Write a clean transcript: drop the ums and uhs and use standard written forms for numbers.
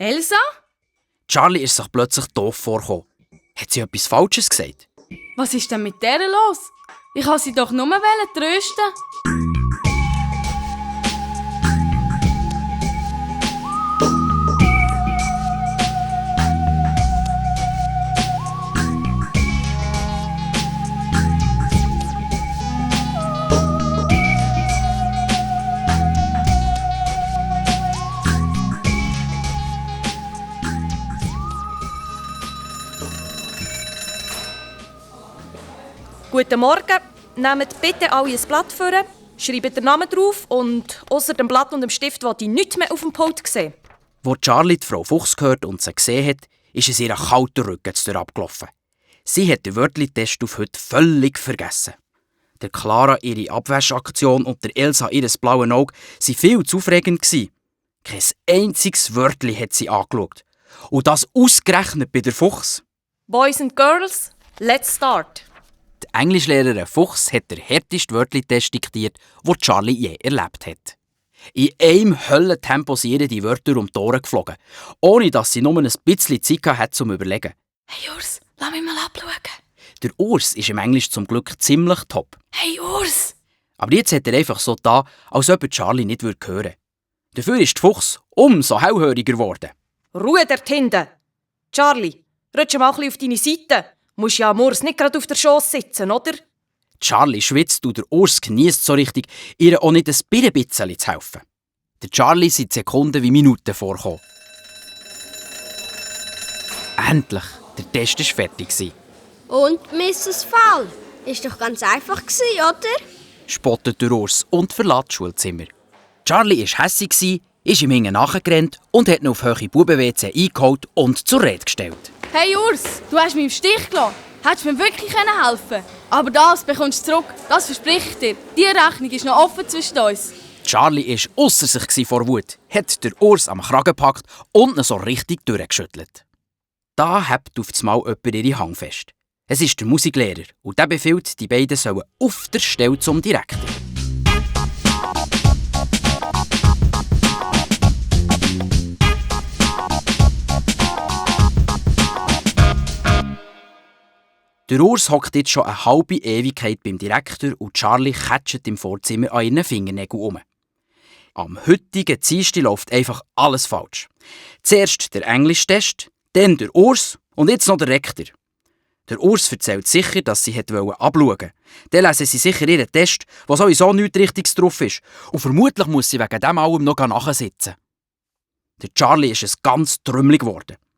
Elsa? Charlie ist sich plötzlich doof vorgekommen. Hat sie etwas Falsches gesagt? Was ist denn mit der los? Ich wollte sie doch nur trösten. Guten Morgen. Nehmt bitte alle ein Blatt vor, schreibt den Namen drauf und ausser dem Blatt und dem Stift will ich nichts mehr auf dem Pult sehen. Als Charlie die Frau Fuchs gehört und sie gesehen hat, ist es ihr ein kalter Rücken abgelaufen. Sie hat den Wörtli-Test auf heute völlig vergessen. Der Clara ihre Abwäschaktion und der Elsa ihr blaues Auge waren viel zu aufregend. Kein einziges Wörtli hat sie angeschaut. Und das ausgerechnet bei der Fuchs. Boys and Girls, let's start. Die Englischlehrerin Fuchs hat der härteste Wörtli-Test diktiert, den Charlie je erlebt hat. In einem Höllentempo sind ihr die Wörter um die Ohren geflogen, ohne dass sie nur ein bisschen Zeit hatte, zum Überlegen. Hey Urs, lass mich mal abschauen. Der Urs ist im Englisch zum Glück ziemlich top. Hey Urs! Aber jetzt hat er einfach so da, als ob er Charlie nicht hören würde. Dafür ist die Fuchs umso hellhöriger geworden. Ruhe dort hinten. Charlie, rutsch mal ein bisschen auf deine Seite. Musst ja am Urs nicht gerade auf der Schoss sitzen, oder? Charlie schwitzt und der Urs genießt so richtig, ihr auch nicht ein bisschen zu helfen. Der Charlie sind Sekunden wie Minuten vorgekommen. Endlich, der Test war fertig. Und Mrs. Fall? Ist doch ganz einfach, oder? Spottet der Urs und verlässt das Schulzimmer. Charlie war hässig, ist ihm hinten nachgerannt und hat ihn auf hohe Buben-WC eingeholt und zur Rede gestellt. Hey Urs, du hast mich im Stich gelassen. Hättest du mir wirklich helfen können? Aber das bekommst du zurück, das verspreche ich dir. Die Rechnung ist noch offen zwischen uns. Charlie war ausser sich vor Wut, hat der Urs am Kragen gepackt und ihn so richtig durchgeschüttelt. Da hebt auf einmal jemand ihre Hand fest. Es ist der Musiklehrer und der befiehlt, die beiden sollen auf der Stelle zum Direktor. Der Urs hockt jetzt schon eine halbe Ewigkeit beim Direktor und Charlie kätscht im Vorzimmer an ihren Fingernägeln um. Am heutigen Dienstag läuft einfach alles falsch. Zuerst der Englischtest, dann der Urs und jetzt noch der Rektor. Der Urs erzählt sicher, dass sie abschauen wollte. Dann lesen sie sicher ihren Test, wo sowieso nichts Richtiges drauf ist. Und vermutlich muss sie wegen dem allem noch nachsitzen. Der Charlie ist es ganz trümmelig geworden.